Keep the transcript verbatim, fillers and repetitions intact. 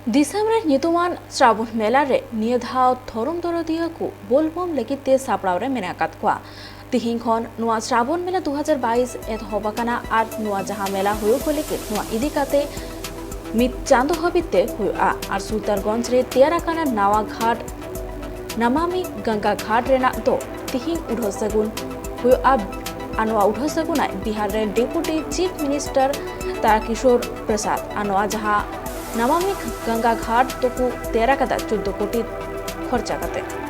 ᱫᱤᱥᱚᱢ ᱨᱮ ᱧᱩᱛᱩᱢᱟᱱ ᱥᱨᱟᱵᱚᱱ ᱢᱮᱞᱟ ᱨᱮ ᱱᱤᱭᱟᱹ ᱫᱷᱟᱣ ᱫᱷᱚᱨᱚᱢ ᱫᱚᱨᱚᱫᱤᱭᱟᱹ ᱠᱚ ᱵᱳᱞᱵᱚᱢ ᱞᱟᱹᱜᱤᱫ ᱛᱮ ᱥᱟᱯᱲᱟᱣ ᱨᱮ ᱢᱮᱱᱟᱜ ᱟᱠᱟᱫ ᱠᱚᱣᱟ᱾ ᱛᱤᱦᱤᱧ ᱠᱷᱚᱱ ᱱᱚᱣᱟ ᱥᱨᱟᱵᱚᱱ ᱢᱮᱞᱟ ᱫᱩ ᱦᱟᱡᱟᱨ ᱵᱟᱭᱤᱥ ᱮᱛᱚᱦᱚᱵ ᱟᱠᱟᱱᱟ ᱟᱨ ᱱᱚᱣᱟ ᱡᱟᱦᱟᱸ ᱢᱮᱞᱟ ᱦᱩᱭᱩᱜ ᱠᱚ ᱞᱟᱹᱜᱤᱫ ᱱᱚᱣᱟ ᱤᱫᱤ ᱠᱟᱛᱮ ᱢᱤᱫ ᱪᱟᱸᱫᱚ ᱦᱟᱹᱵᱤᱡ ᱛᱮ ᱦᱩᱭᱩᱜᱼᱟ᱾ ᱟᱨ ᱥᱩᱞᱛᱟᱱᱜᱚᱸᱡᱽ ᱨᱮ ᱛᱮᱭᱟᱨ ᱟᱠᱟᱱᱟ ᱱᱟᱣᱟ ᱜᱷᱟᱴ ᱱᱟᱢᱟᱢᱤ ᱜᱟᱝᱜᱟ ᱜᱷᱟᱴ ᱨᱮᱱᱟᱜ ᱫᱚ ᱛᱤᱦᱤᱧ ᱩᱰᱷᱟᱹᱣ ᱥᱟᱹᱜᱩᱱ ᱦᱩᱭᱩᱜᱼᱟ᱾ ᱟᱨ ᱱᱚᱣᱟ ᱩᱰᱷᱟᱹᱣ ᱥᱟᱹᱜᱩᱱᱟᱭ ᱵᱤᱦᱟᱨ ᱨᱮᱱ ᱰᱮᱯᱩᱴᱤ ᱪᱤᱯ ᱢᱤᱱᱤᱥᱴᱟᱨ ᱛᱟᱨᱠᱤᱥᱳᱨ ᱯᱨᱚᱥᱟᱫᱽ᱾ ᱟᱨ ᱱᱚᱣᱟ ᱡᱟᱦᱟᱸ ᱱᱟᱢᱟᱢᱤ ᱜᱟᱝᱜᱟ ᱜᱷᱟᱴ ᱫᱚᱠᱚ ᱛᱮᱭᱟᱨ ᱟᱠᱟᱫᱟ ᱪᱳᱫᱽᱫᱳ ᱠᱳᱴᱤ ᱠᱷᱚᱨᱪᱟ ᱠᱟᱛᱮ᱾